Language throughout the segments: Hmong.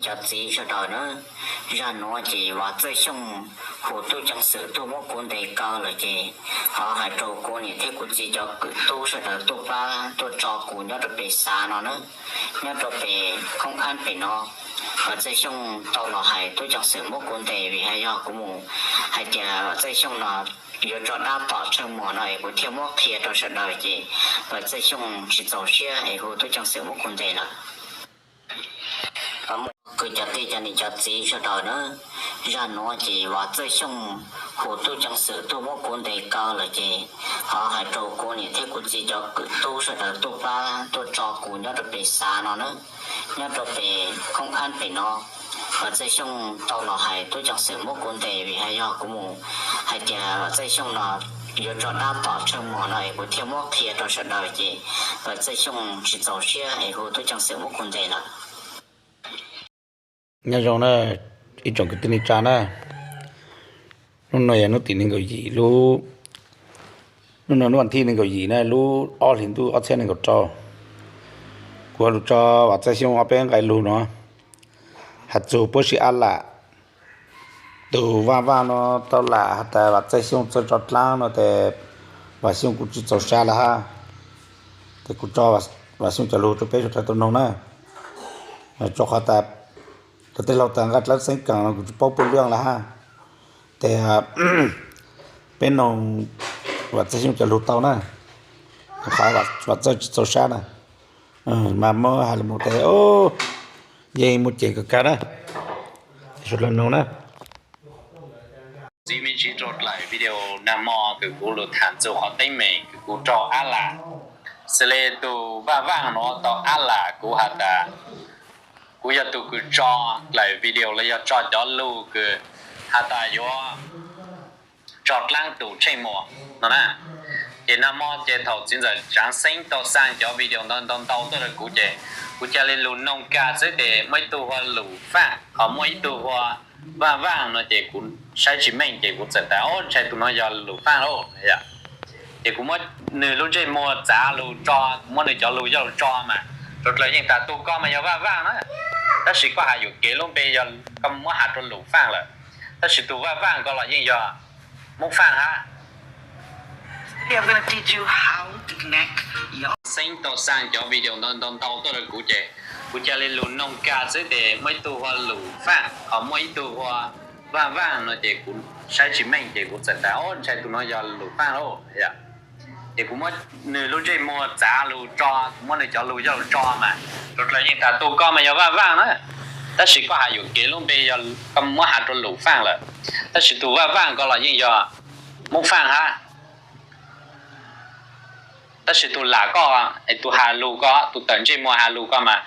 Cov txiv sawv daws na, zaj nuav ces Vam Txawj Xyooj hu tub ceev xwm tuaj muab kuv ntes kaw lawm ces, thov hais rau kuv niam thiab kuv txiv cov kwv tub sawv daws tuaj pab tuaj tso kuv nyob rau pem xav no na, nyob rau pem koob ab pem no. Vam Txawj Xyooj tau los hais tub ceev xwm muab kuv ntes vim hais yog kuv mus hais tias Vam Txawj Xyooj no yuav tso dab tom Tsheej Muas no es kuv thiaj muab qhia rau sawv daws ces Vam Txawj Xyooj tsis txaus siab es hu tub ceev xwm muab kuv ntes lawm. Kuv cov tij cov niam cov txiv sawv daws na, zaj nuav ces Vam Txawj Xyooj hu tub ceev xwm tuaj muab kuv ntes kaw lawm ces, thov hais rau kuv niam thiab kuv txiv cov kwv tub sawv daws tuaj pab tuaj tso kuv nyob rau pem xav no na, nyob rau pem koob ab pem no. Vam Txawj Xyooj tau los hais tub ceev xwm muab kuv ntes vim hais yog kuv mus hais tias Vam Txawj Xyooj no yuav tso dab tom Tsheej Muas no es kuv thiaj muab qhia rau sawv daws ces Vam Txawj Xyooj tsis txaus siab es hu tub ceev xwm muab kuv ntes lawm. Nyob zoo na, ib tsoom kwv tij neej tsa na, hnub no yog hnub tim nees nkaum yim lub, hnub no hnub vas thib nees nkaum yim na, lub ob hlis ntuj ob txhiab nees nkaum rau. Kuv ua lus tso Vam Txawj Xyooj ob peb nqe lug no, has txug puab si ab lam. Tus Vaj Vaaj no tau lam has tas Vam Txawj Xyooj txawj tso dlaab no tes Vam Xyooj kuj tsis txaus sab lawm hab. Tes kuv tso Vam Xyooj cov lug rau peb sawv daws tau noog na. Rua qhov tas cov tij laug tas nqaj dlawb xeeb kaam no kuv tsis paub puab luaj lawm hab. Tes peb noog Vam Txawj Xyooj cov lug tau na, qhov Vam Txawj tsis txaus sab na, mas muab has lug mus tes yeej muaj ceem kawg kag na. Sawv daws noog na. Ntxiv me ntsis rua dlaim video nag hmo kws kuv lug tham txug qhov teeb meem kws kuv raug ab lam. Xws le tug Vaj Vaaj nuav tau ab lam kuv has tas, kuv yog tug kws tso dlaim video los yog tso cov lug kws has tas yuav tso dlaab tus Tsheej Muas no na. Ces nag hmo ces thaum txiv ntxawm Tsaav Xeeb tau xaa cov video ntau ntau ntau tuaj rau kuv ces kuv ca le lug noog kag xwb tes muaj ib tug hu ua Lum Faaj, ho muaj ib tug hu ua Vaj Vaaj no ces kuv saib tsis meej ces kuv txawm tas, o, ntshai tug nuav yog Lum Faaj lauj. Ces kuv muab nwg lub ntsej muag txav lug tso, kuv muab nwg cov lug coj lug tso mas, rua dlaim yeej tas tug ko mas yog Vaj Vaaj na, tab sis koj has yuam kev lub npe yog koj muab has rua Lum Faaj lawm, tab sis tug Vaj Vaaj ko los yeej yog Moob Faaj hab. Xeeb tau xaa cov video ntau ntau ntau tuaj rau kuv ces kuv ca le lug noog kag xwb tes muaj ib tug hu ua Lum Faaj, ho muaj ib tug hu ua Vaj Vaaj no ces kuv saib tsis meej ces kuv txawm tas, o, ntshai tug nuav yog Lum Faaj lauj. Ces kuv muab nwg lub ntsej muag txav lug tso, kuv muab nwg cov lug coj lug tso mas, rua dlaim yeej tas tug ko mas yog Vaj Vaaj na, tab sis koj has yuam kev lub npe yog koj muab has rua Lum Faaj lawm, tab sis tug Vaj Vaaj ko los yeej yog Moob Faaj hab. Tab sis tug lam koj, tug has lug koj, tug tawm ntsej muag has lug koj mas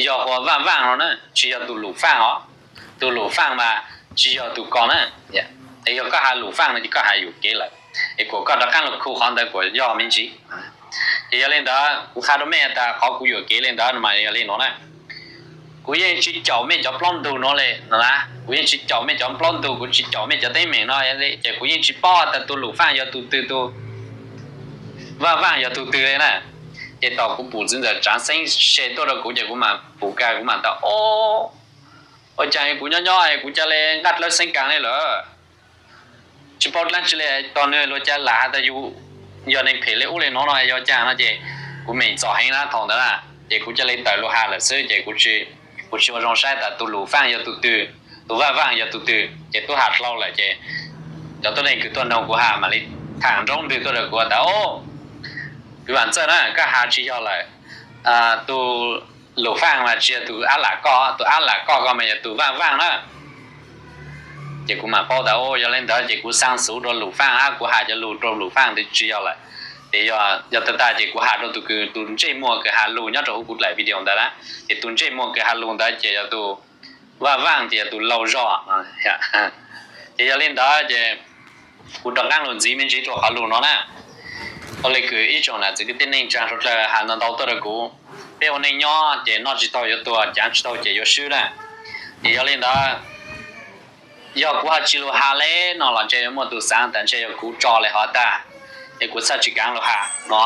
yog hu ua Vaj Vaaj no na, tsis yog tug Lum Faaj os. Tug Lum Faaj mas tsis yog tug ko na. Es yog koj has Lum Faaj no ces koj has yuam kev lawm, es kuas koj rov qaab lug khu qhov ntawd kuas yog me ntsis. Ces yog le ntawd kuv qha rua mej tas qhov kuv yuam kev le ntawd mas yog le nuav na. Kuv yeej tsis caum mej cov plaub ntug nuav le no na, kuv yeej tsis caum mej cov plaub ntug, kuv tsis caum mej cov teeb meem no, ces kuv yeej tsis paub tas tug Lum Faaj yog tug twg, tug Vaj Vaaj yog tug twg le na. Ces thaum kuv pum txiv ntxawm Tsaav Xeeb se tuaj rau kuv ces kuv mam pum kag kuv mam tas, o, ua caag kuv nyob nyob kuv ca le nqaj dlawb xeeb kaam le lawm. Tsis paub dlaab tsi le, tog nwg luag ca lam has tas yug yog neeg phem le ub le nuav no yog caag no ces kuv meem txom heev na thaum ntawd na. Ces kuv ca le tawm lug has lawm xwb ces kuv tsis ua zoo saib tas tug Lum Faaj yog tug twg, tug Vaj Vaaj yog tug twg, ces tub has dlhau lawm ces cov tuab neeg kws tuaj noog kuv has mam li tham nroo ntwg tuaj rau kuv tas, o, kwv Vam Txawj na, koj has tsis yog lawm. Tug Lum Faaj mas tsis yog tug ab lam koj, tug ab lam koj ko mas yog tug Vaj Vaaj na. Ces kuv mam paub tas, o, yog le ntawd ces kuv xaa xuv rua Lum Faaj hab kuv has cov lug rua Lum Faaj ntawd tsis yog lawm. Ces yog tag tag ces kuv has rua tug kws, tug ntsej muag kws has lug nyob rua huv kuv dlaim video ntawd na. Ces tug ntsej muag kws has lug ntawd ces yog tug Vaj Vaaj ces yog tug laug zog. Ces yog le ntawd ces kuv rov qaab lug ntxiv me ntsis rua qhov lug no na. Ua le kws ib tsoom nam txiv kwv tij neej tsaa suav dlawg has ntau ntau tuaj rau kuv, peb ua neej nyob ces noj tsis tau yuav tuag, caav tsis tau ces yuav swb na. Ces yog le ntawd, yog kuv ho tsis lug has le no los ntshe yuav muaj tug xaav tas ntshe yog kuv tso le hov tag, es kuv txhaj tsis kaav lug has no.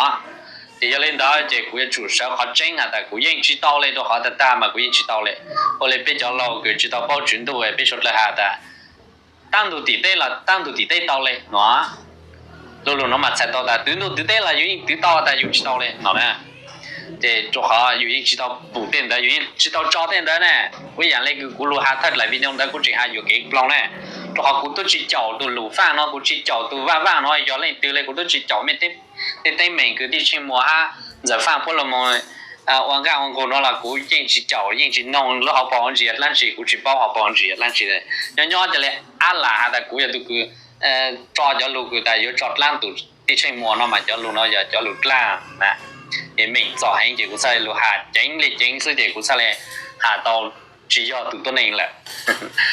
Ces yog li ntawd ces kuv yuav tsum sawv qhov tseeb has tas kuv yeej tsis tau li, rau qhov tag tag mas kuv yeej tsis tau li. Ua li peb cov laus kws tsis tau paub tswv ntuj peb suav dlawg has tas, tab ntug tim teb los tab ntug tim teb tau li no. Lu lug no mas txhais tau tas twv ntuj twv teb los yus yeej twv tau tas yus tsis tau li no na. Ces rau qhov yus yeej tsis tau pum tej ntawd, yus yeej tsis tau tso tej ntawd ne. Ua yaam le kws kuv lug has thawj dlaim video ntawd kuv tseem has yuam kev ploog ne. Rau qhov kuv tub tsis caum tus Lum Faaj no, kuv tsis caum tus Vaaj Vaaj no, yog leej twg le kuv tub tsis caum mej tej teeb meem kws tij Tsheej Muas hab Ntxawm Faaj puab lug moog ua nqaj ua nqug no los kuv yeej tsis caum, yeej tsis noog lub hauv paus ntsis dlaab tsi, kuv tsis paub hauv paus ntsis dlaab tsi. Nyob nyob ca le ab lam has tas kuv yog tug kws tso cov lug kws tas yuav tso dlaab tus tij Tsheej Muas no mas cov lug no yog cov lug dlaab na. Es meem txom heev ces kuv txhaj le lug has ceev le ceev xwb ces kuv txhaj le has tau tsis yog tus tuab neeg lawm,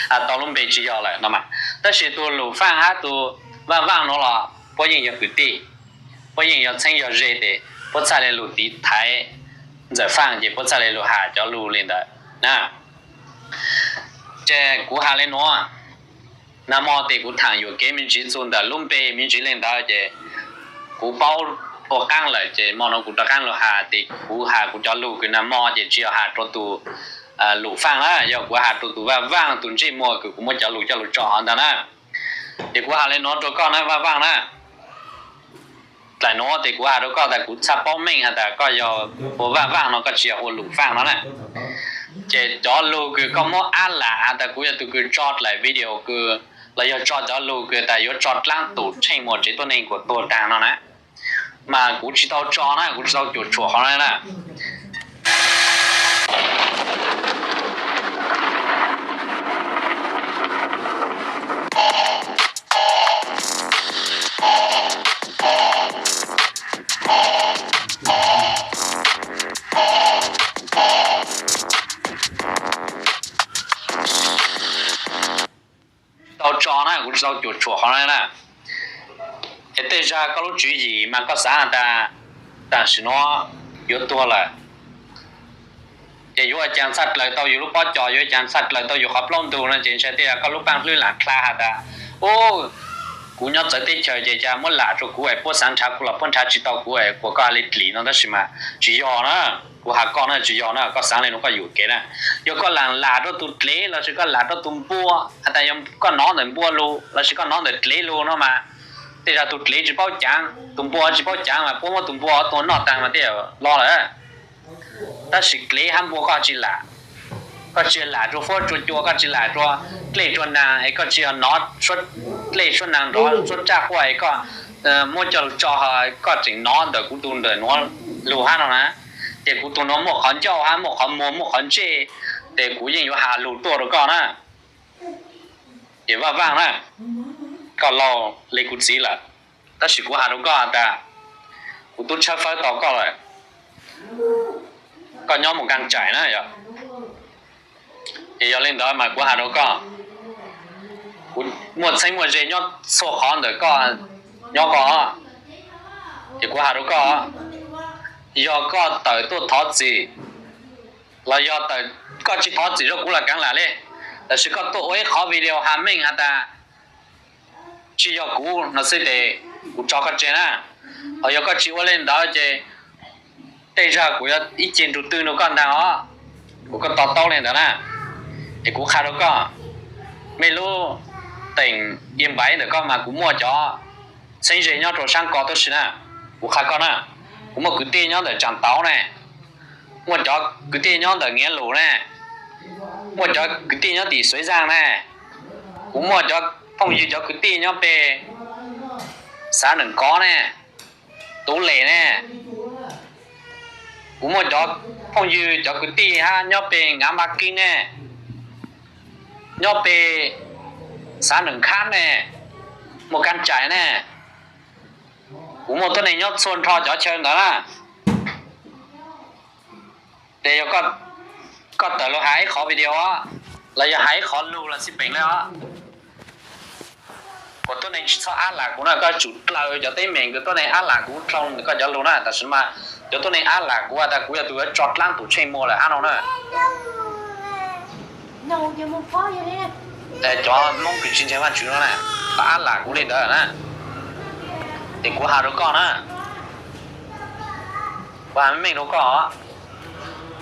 has tau lub npe tsis yog lawm no mas. Tab sis tus Lum Faaj hab tus Vaaj Vaaj no los puab yeej yog kwv tij, puab yeej yog txheeb yog ze tes puab txhaj le lug tiv thaiv Ntxawm Faaj ces puab txhaj le lug has cov lug le ntawd na. Ces kuv has le nuav, nag mo tes kuv thaam yuam kev me ntsis txug ntawm lub npe me ntsis le ntawd ces kuv paub ua qaab lawm ces mo no kuv rov qaab lug has tes kuv has kuv cov lug kws nag mo ces tsis yog has rua tus Lum Faaj na, yog kuv has rua tus Vaaj Vaaj tus ntsej muag kws kuv muab cov lug coj lug tso hov ntag na. Ces kuv has le nuav rua koj na Vaaj Vaaj na. Dlaim nuav tes kuv has rua koj tas kuv txhaj paub meej has tas koj yog ua Vaaj Vaaj no, koj tsis yog ua Lum Faaj no na. Ces cov lug kws koj muab ab lam has tas kuv yog tug kws tso dlaim video kws los yog tso cov lug kws tas yuav tso dlaab tus Tsheej Muas tsev tuab neeg kuas tuag taag no na, mas kuv tsis tau tso na, kuv tsis tau cuam tshuam qhov no na. Tsis tau tso na, kuv tsis tau cuam tshuam qhov no na. Es tej zag koj lub tswv yim mas koj xaav has tas tam sim nuav yuav tuag lawm, ces yuav ua caag txhaj dlaws tau yus lub pob cos, yuav ua caag txhaj dlaws tau yus qhov plaub ntug no ces ntshai tej zag koj lub paaj hlwb lam dlha has tas, u, kuv nyob txawv teb chaws ces ca muab lam rua kuv es puab xaav nrhav kuv los puab nrhav tsis tau kuv es kuas koj has le dlim no, tab sis mas tsis yog na. Kuv has koj na, tsis yog na, koj xaav le nuav koj yuam kev na. Yog koj lam lam rua tug dlev lossis koj lam rua tug npua has tas yog koj nov ntawm npua lug lossis koj nov ntawm dlev lug no mas, tej zag tug dlev tsis paub caav, tug npua tsis paub caav mas puab muab tug npua tua noj taag mas tej zaum lug lawm. Tab sis dlev hab npua koj tsis lam, koj tsis lam rua fuab rua cua, koj tsis lam rua dlej rua naag es koj tsis yog nov dlej suab naag nrov suab tsaj quaj es koj muab coj lug tso, koj tseem nov ntawm kuv tug ntawm nuav lug hab no na. Ces kuv tug nuav muaj qhov ncauj hab muaj qhov muag muaj qhov ntsej, ces kuv yeej yuav has lug tuaj rua koj na. Ces Vaaj Vaaj na, koj laug le kuv txiv lawm, tab sis kuv has rua koj has tas kuv tub tshawb fawb tau koj lawm, koj nyob mus nkaaj tsais na yog. Ces yog le ntawd mas kuv has rua koj, kuv muaj txheeb muaj ze nyob txhua qhov ntawm koj nyob koj, ces kuv has rua koj, yog koj tawm tuaj thov txim los yog koj tsis thov txim rua kuv los kaav lam le, tab sis koj tuaj ua ib qhov video has meej has tas tsis yog kuv no xwb ces kuv tso koj tseg na. Ho yog koj tsis ua le ntawd ces tej zag kuv yuav ib ceg nrug twg nrug koj ntaag os, kuas koj to taub le ntawd na. Es kuv qha rua koj, mej lub teem Iab Npaiv ntawm koj mas kuv muaj cov txheeb ze nyob rua saab ko tuab si na. Kuv qha koj na, kuv muaj kwv tij nyob ntawm Tsaam Tauv ne, muaj cov kwv tij nyob ntawm Nyiav Lum ne, muaj cov kwv tij nyob tim Xuav Zaaj ne, kuv muaj cov phooj ywg cov kwv tij nyob peg Xav Neem Kov ne, Tuv Lem ne, kuv muaj cov phooj ywg cov kwv tij hab nyob peg Nkav Npab Keeb ne, nyob peg Xav Neem Khab ne, muaj Kaab Tsais ne, kuv muaj tuab neeg nyob txhua nrho cov chaw ntawd na. Ces yog koj tawm lug has ib qhov video los yog has ib qhov lug los xij peem le os, kuas tuab neeg tsis txhob ab lam kuv na, koj tsum dlaws cov teeb meem kws tuab neeg ab lam kuv dlhau ntawm koj cov lug na. Tam sim mas cov tuab neeg ab lam kuv has tas kuv yog tug yuav tso dlaab tus Tsheej Muas lawm hab no na. Cov Moob kws tsis ntseeg Vaajtswv no na, koj ab lam kuv le ntawd na. Ces kuv has rua koj na, Kuv has meej rau koj,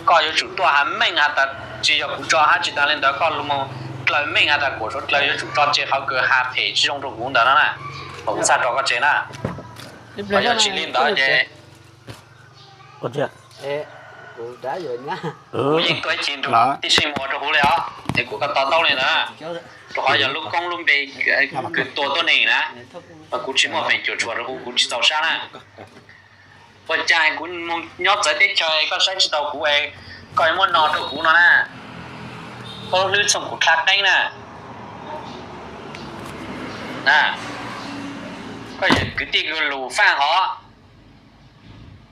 koj yuav tsum tuaj has meej has tas tsis yog kuv tso hab tsis tas li ntawd koj lug moog dlaws meej has tas kuam suav dlaws yuav tsum tso tseg qhov kws has phem tsis zoo rau kuv ntawd no na, mas kuv txhaj tso koj tseg na. Yog tsis li ntawd ces kuv yeej tuaj ib chim nrug tib si mus rau huv le os, es kuas koj to taub li ntawd, rau qhov yog lub koob lub npe kws tua tuab neeg na, mas kuv tsis muaj feem cuam tshuam rau huv, kuv tsis txaus sab na. Ua caag kuv moog nyob txawv teb chaws koj saib tsis tau kuv es koj yuav muab no rau kuv no na, koj lub hlwb txhooj kuv dlha qeeb na. Koj yog kwv tij kws lug faaj hov,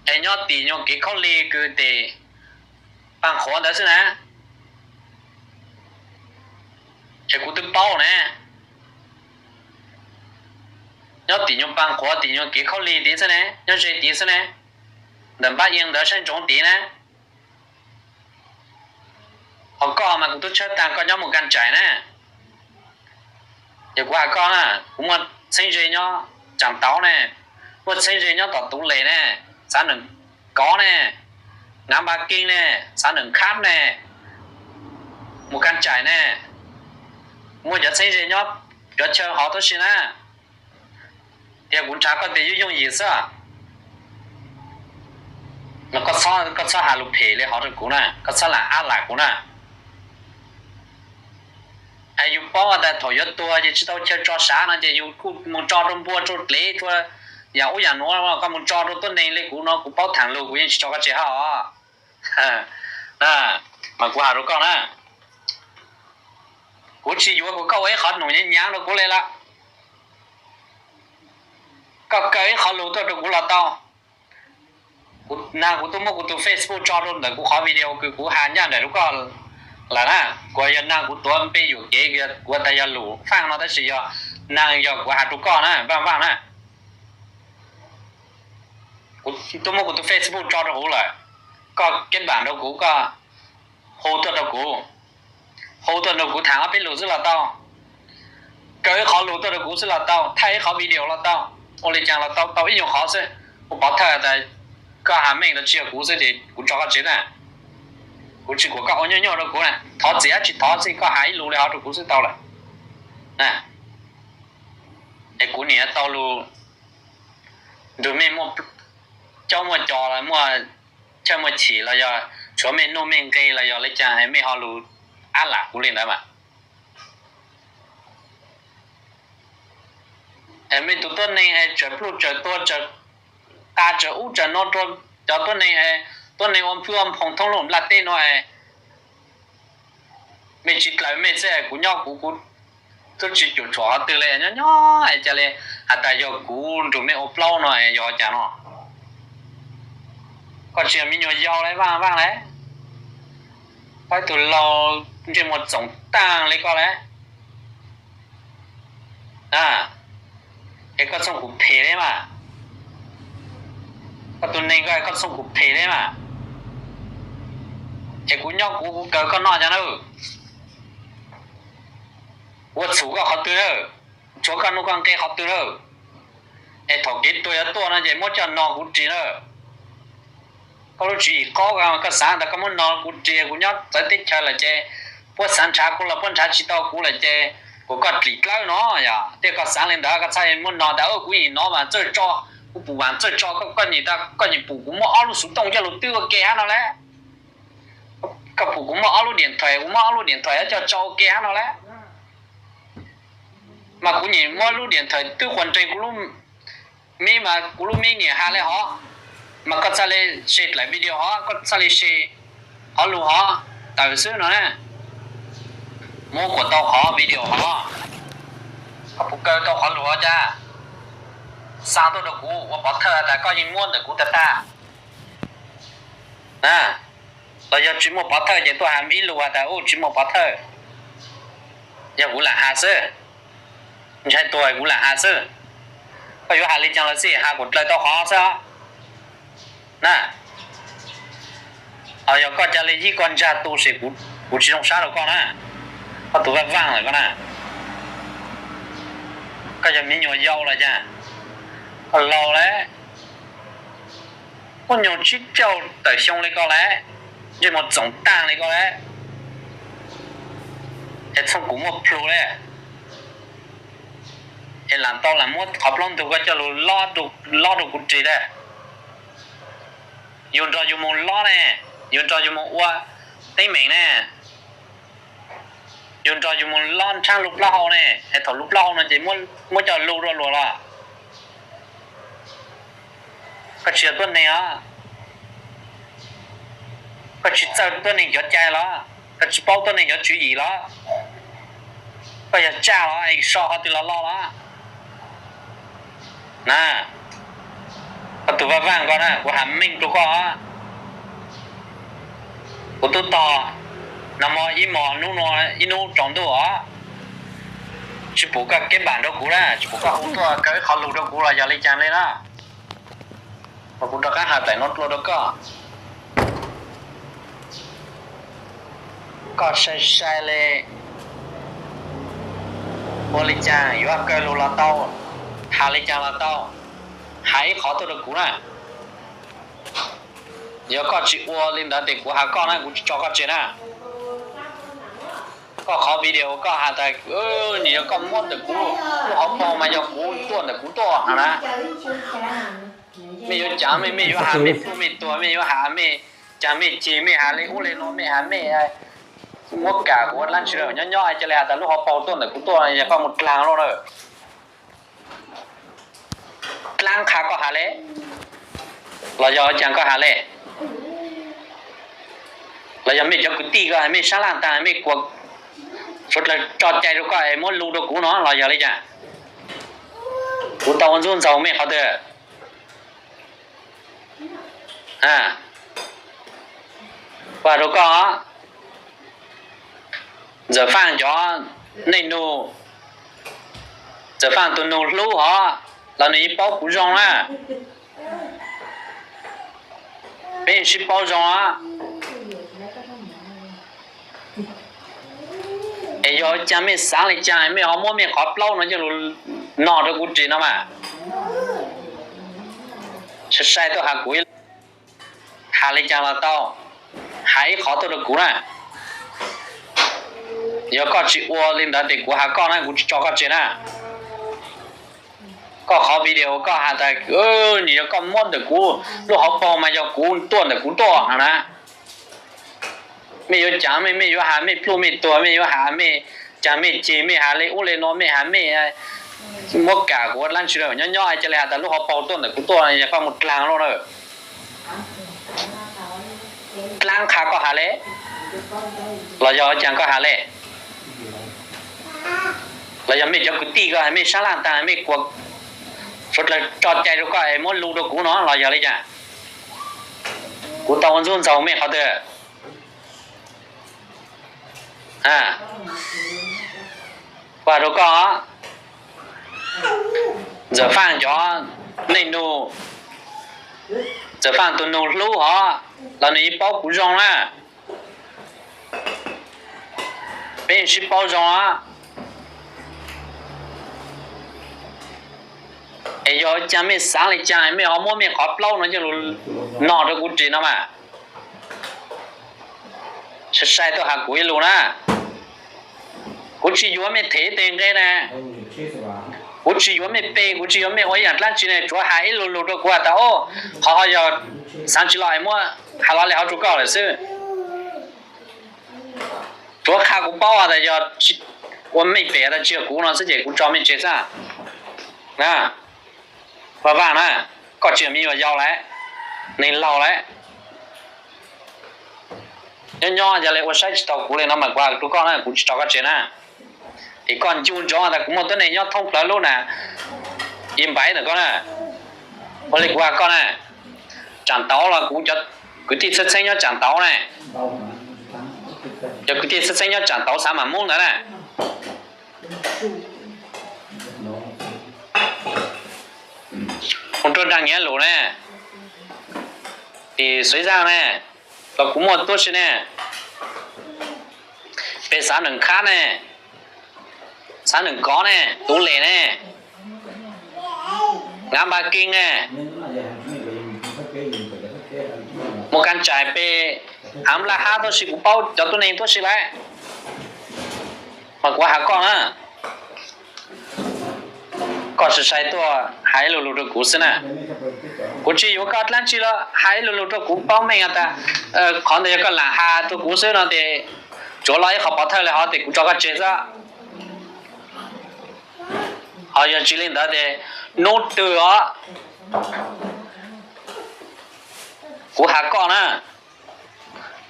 es nyob tim nyuag kev khaub lig kws tim Paaj Qhuav ntawd xwb na, es kuv twb paub na. Nyob tim nyuag Paaj Qhuav tim nyuag kev khaub lig tid xwb ne, nyob ze tid xwb ne, ntawm Npab Yeeb ntawd saib ntsoov tid na. Ho koj mas kuv tub tshawb taag koj nyob Mus Kaaj Tsaim na. Yog kuv has koj na, kuv muaj txheeb ze nyob Tsaam Tauv ne, muaj txheeb ze nyob tom Tuv Les ne, xav Neem Kov ne, Naav Npab Keeb ne, xav Neem Khab ne, Mus Kaaj Tsaim ne, muaj cov txheeb ze nyob cov chaw hov tuab si na. Tias kuv nrhav koj tias yooj yooj yim xwb, koj txhob has lus phem li hov rau kuv na, koj txhob lam ab lam kuv na. Es yus paub tas thaum yuav tuag ces tsis tau chaw tso sav no ces yus kuj mus tso rau npua rau dlev rau yam ub yam nuav, koj mus tso rau tuab neeg li kuv no kuv paub thaam lug kuv yeej tsis tso koj tseg hab os. Mas kuv has rau koj na, kuv tsis yuav kuas koj ua ib qhov num nyaav nyaav rau kuv li lawm. Koj kaw ib qhov lug tuaj rau kuv los tau. Kuv naag kuv tub muab kuv tus Facebook tso rau ntawm kuv qhov video kws kuv has ncaaj nraim rau koj lawm na. Kuas yog naag kuv tuav npe yuam kev, kuv tas yog lus faaj no tab sis yog naag yog kuv has rau koj na, Vaaj Vaaj na. Kuv tub muab kuv tus Facebook tso rau huv lawm, koj kev npaam rau kuv, koj hu tuaj rau kuv, hu tuaj rau kuv thaam ob peb lus xwb los tau, kaw ib qhov lus tuaj rau kuv xwb los tau, thaij ib qhov video los tau, ua li caag los tau, tau ib nyuag qhov xwb. Kuv pov thawj tas koj has meej los tsis yog kuv xwb ces kuv tso koj tseg na. Kuv tsis kuas koj ua nyuaj nyuaj rau kuv na, thov txim dlaab tsi thov xwb, koj has ib lus li hov rau kuv xwb tau lawm. Es kuv niam tau lus, nrug mej muaj caub muaj co los muaj chaaj muaj chim los yog tshuav mej nuj mej nqe los yog li caag mej ho lus ab lam kuv li ntawd mas. Mej tus tuab neeg es tsaws pluj tsaws tua tsaws qa tsaws ub tsaws no rua cov tuab neeg, tuab neeg ua npwj ua nphoov thoob lub nplaj teb nuav es mej tsis dlaws mej xwb, kuv nyob kuv kuv tub tsis cuam tshuam qhov twg li, nyob nyob es ca li has tas yog kuv nrug mej ua plaub no es yog cas no? Koj tsis yog me nyuam yaus li Vaaj Vaaj le, koj ib tug laug ntsej muag txoom taag li koj le. Es koj txhob kuv phem li mas, koj tus neeg koj, koj txhob kuv phem li mas. Es kuv nyob kuv kuv kaw koj noj cas na, kuv ua txhum koj qhov twg na, tshuav koj nuj koj nqe qhov twg na? Es thaum kev tuag yuav tuaj no ces muab coj no kuv ris na. Koj lub tswv yim qaub, koj xaav tas koj muab no kuv ris, kuv nyob txawv teb chaws lawm ces puab xaav nrhav kuv los puab nrhav tsis tau kuv lawm ces kuas koj dlim dlawb no yog. Tej koj xaav li ntawd koj txhob muab no tas kuv yeej no mas txawj tso, kuv pum mas txawj tso, koj nyiam tas koj nyiam pum kuv muab ob lub xuv tooj coj lug twb ua ke hab no la. Koj pum kuv muab ob lub diam thais, kuv muab ob lub diam thais coj tso ua ke hab no la. Mas kuv nyiam muab lub diam thais twb quas nreeg kuv lub mib mas kuv lub mib nyiam has li hov, mas koj txhaj li share dlaim video hov, koj txhaj li share hov lug hov tawm xwb no na. Muab kuas tau qhov video hov, koj puas kaw tau qhov lug hov cas? Xa tuaj rau kuv ua pov thawj tas koj yeej muab ntawm kuv tag tag na. Los yog tsis muaj pov thawj ces tuaj has ib lus has tas u tsis muaj pov thawj, yog kuv lam has xwb, ntshai tuag kuv lam has xwb. Koj yuav has li cas los xij has kom dlaws tau qhov xwb na. Ho yog koj ca li yib koj ntsag tu ces kuv tsis zoo sab rau koj na, koj tus Vaaj Vaaj lawm koj na. Koj yog me nyuam yau los cas, koj laus lawm. Muaj nyuag tsib caug tawm xyoo li ko lawm, ntsej muag txoom tag li ko lawm, es txhob kuv muaj plhu li, es lam tau lam muab qhov plaub ntug koj coj lug lob rau kuv ris lawm. Yus nrog yus mus lob ne, yus nrog yus mus ua teeb meem ne, yus nrog yus mus lob nrhab lub plaub hau ne, es thaum lub plaub hau no ces muab coj lug rau luag los. Koj tsis yog tuab neeg os, koj tsis txawj tuab neeg cov cai los, koj tsis paub tuab neeg cov tswv yim los, koj yog tsaj los es so qhov twg los loj los na. Koj tus vaj vaaj ko na, kuv has meej rau koj, kuv tub tog nag hmo ib hmos ib hnub tsaus ntuj os, tsis pum koj keb npam rau kuv na, tsis pum koj hu tuaj kaw ib qho lug rau kuv los yog li cas li na. Kuv rov qab has tawm no dlua rau koj, koj sai sai li, ua li cas yuav kaw lug los tau, has li cas los tau, has ib qhov tuaj rau kuv na. Yog koj tsis ua li ntawd ces kuv has koj na, kuv tsis tso koj tseg na. Koj qhov video koj has tas, nws yog koj muab ntawm kuv lub hauv paug mas yog kuv tuaj ntawm kuv tuaj no na. Mej yuav cas mej, mej yuav has mej pluj mej tuag, mej yuav has mej, cas mej ceg mej has li ub li no, mej has mej muab kam kuv dlaab tsi lawm, nyob nyob ca le has tas lub hauv paug tuaj ntawm kuv tuaj, yog koj mus dlaag lawm na. Dlaab qha koj has le, los yog cas koj has le, los yog mej cov kwv tij koj has mej sab laj taag mej kuas suav dlawg tso cai rau koj es muab lug rau kuv no los yog li cas? Kuv tau ua ntxuj ntxaug mej qhov twg? Vam rau koj, Ntxawm Faaj cov neej nug, Ntxawm Faaj tus nug hlub hov, los nws yeej paub kuv zoo na. Peb yeej sib paub zoo os. Es yog cas mej xaav li cas mej ho muab mej qhov plaub no coj lug nog rau kuv ris no mas, sai sai tuaj has kuv, has li cas los tau, has ib qhov tuaj rau kuv na. Yog koj tsis ua li ntawd ces kuv has koj na, kuv tsis tso koj tseg na. Koj qhov video koj has tas, nws yog koj muab ntawm kuv lub hauv paug mas yog kuv tuaj ntawm kuv tuaj no na. Mej yuav cas mej, mej yuav has mej pluj mej tuag, mej yuav has mej, cas mej ceg mej has li ub li no, mej has mej muab kam kuv dlaab tsi lawm, nyob nyob ca le has tas lub hauv paug tuaj ntawm kuv tuaj, yog koj mus dlaag lawm na. Dlaab qha koj has le, los yog cas koj has le, los yog mej cov kwv tij koj has mej sab laj taag mej kuas suav dlawg tso cai rau koj es muab lug rau kuv no los yog li cas? Kuv tau ua ntxuj ntxaug mej qhov twg? Vam rau koj, Ntxawm Faaj cov neej nug, Ntxawm Faaj tus nug hlub hov, los nws yeej paub kuv zoo na. Peb yeej sib paub zoo os. Es yog cas mej xaav li cas mej ho muab mej qhov plaub no coj lug nog rau kuv ris no mas, sai sai tuaj has kuv ib lus na. Kuv tsis yuav mej them ib teg nqe na, kuv tsis yuav mej pe, kuv tsis yuav mej ua ib yaam dlaab tsi na, tsuav has ib lus lug rau kuv has tas, o, qhov ho yog xaav tsis los es muab has los li hov rau koj lawm xwb. Tsuav qha kuv paub has tas yog ua mej pem tas tsis yog kuv no xwb ces kuv tso mej tseg xwb. Vaj Vaj na, koj tsis yog me nyuam yaus lawm, neeg laug lawm. Nyob nyob ca le ua saib tsis taus kuv li no mas kuv has rau koj na, kuv tsis tso koj tseg na. Es koj ncu ntsoov tas kuv muaj tuab neeg nyob thoob plawg lub na, i npaiv ntawm koj na. Ua li kuv has koj na, Tsaam Tauv los kuv cov kwv tij txheeb txheeb nyob Tsaam Tauv na, cov kwv tij txheeb txheeb nyob Tsaam Tauv xaav Maam Moob ntawd na, mus rau Nraag Nyiav Lus ne, tim Xuv Zaaj ne, los kuv muaj tuab si ne, pem Xaav Neem Khab ne, Xaav Neem Kov ne, Tuv Lem ne, Ngav Npa Keeb ne, Mus kab tsais pem Hav Laj Hab tuaj si, kuv paub cov tuab neeg tuaj si lawm. Mas kuv has koj na, koj sai sai tuaj hais ib lo lus rau kuv xwb na. Kuv tsis yuav koj dlaab tsi los hais ib lo lus rau kuv paub meej has tas, qhov ntawd yog koj lam has rau kuv xwb no ces tsuav los ib qhov pov thawj li hov ces kuv tso koj tseg xwb. Ho yog tsis li ntawd ces hnub twg os, kuv has koj na,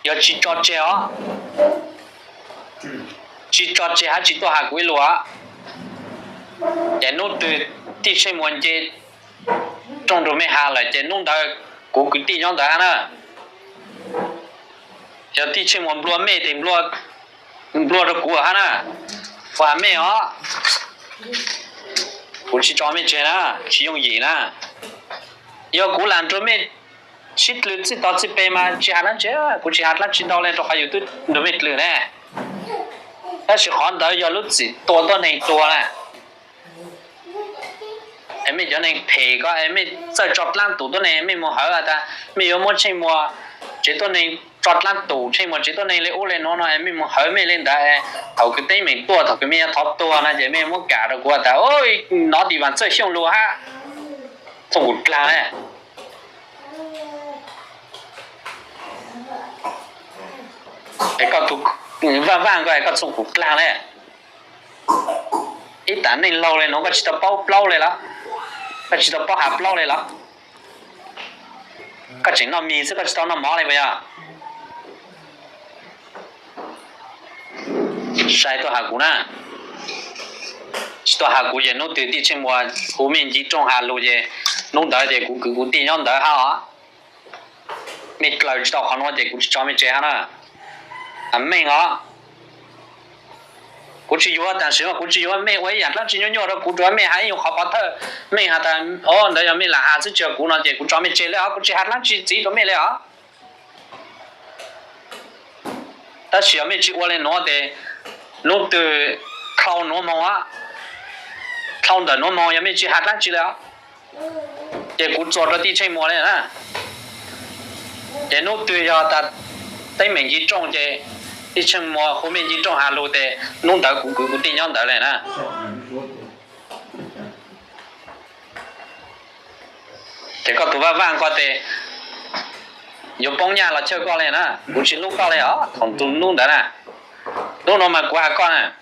yog tsis tso tseg os, tsis tso tseg hab tsis tuaj has kuv ib lus os, ces hnub twg Tij Tsheej Muas nce rooj rau mej has lawm ces hnub ntawd kuv kwv tij nyob ntawd hab na. Yog Tij Tsheej Muas nplua mej tes nplua rau kuv hab na, kuv has mej os, kuv tsis tso mej tseg na, tsis yooj yim na. Yog kuv lam nrug mej sib dlws txij tod txij pem mas tsis has dlaab tsi, kuv tsis has dlaab tsi ntau le rau qhov yus twb nrug mej dlws ne. Tab sis qhov ntawd yog lub txim tua tuab neeg tuag na. Es mej cov neeg phem ko es mej txawj tso dlaab tus tuab neeg, mej mus hawv has tas mej yuav muab Tsheej Muas tsev tuab neeg, tso dlaab tus Tsheej Muas tsev tuab neeg le ub le nuav no es mej mus hawv mej le ntawd. Thaum kws teeb meem tuaj, thaum kws mej yuav thov tuag no ces mej muab kam rau kuv has tas, nov tis vaas txawj xyooj lug hab, txooj kuv dlaag le. Es koj tug Vaaj Vaaj ko es koj txooj kuv dlaag le. Ib taam neej laug le nuav koj tsis tau paub plaub le los? Koj tsis tau paub has plaub le los? Koj tseem noj mis xwb, koj tsis tau noj mov le puas yog? Sai tuaj has kuv na, tsis tuaj has kuv ces hnub twg Tij Tsheej Muas hu mej nce rooj has lug ces hnub ntawd ces kuv kwv kuv tij nyob ntawd hab os. Mej dlaws tsis tau qhov nuav ces kuv tsis tso mej tseg hab na. Meej os, kuv tsis yuav, tam sim no kuv tsis yuav mej ua ib yaam dlaab tsi nyuaj nyuaj rau kuv, tsuav mej has ib nyuag qhov pov thawj, mej has tas, o, ntawd yog mej lam has xwb tsis yog kuv no ces kuv tso mej tseg le os, kuv tsis has dlaab tsi txiv rau mej le os. Tab sis yog mej tsis ua le nuav tes hnub twg dlhau nuav moog, dlhau ntawm nuav moog yog mej tsis has dlaab tsi le os, ces kuv txuas rau Tij Tsheej Muas le na. Ces hnub twg yog tas teeb meem nce rooj ces Tij Tsheej Muas hu mej nce rooj has lug tes hnub ntawd kuv kwv kuv tij nyob ntawd le na. Ces koj tug Vaaj Vaaj ko tes yuav poob nyaj los chawj koj le na, kuv tsis hlub koj le os thaum tus nub ntawd na. Nub nuav mas kuv has koj na,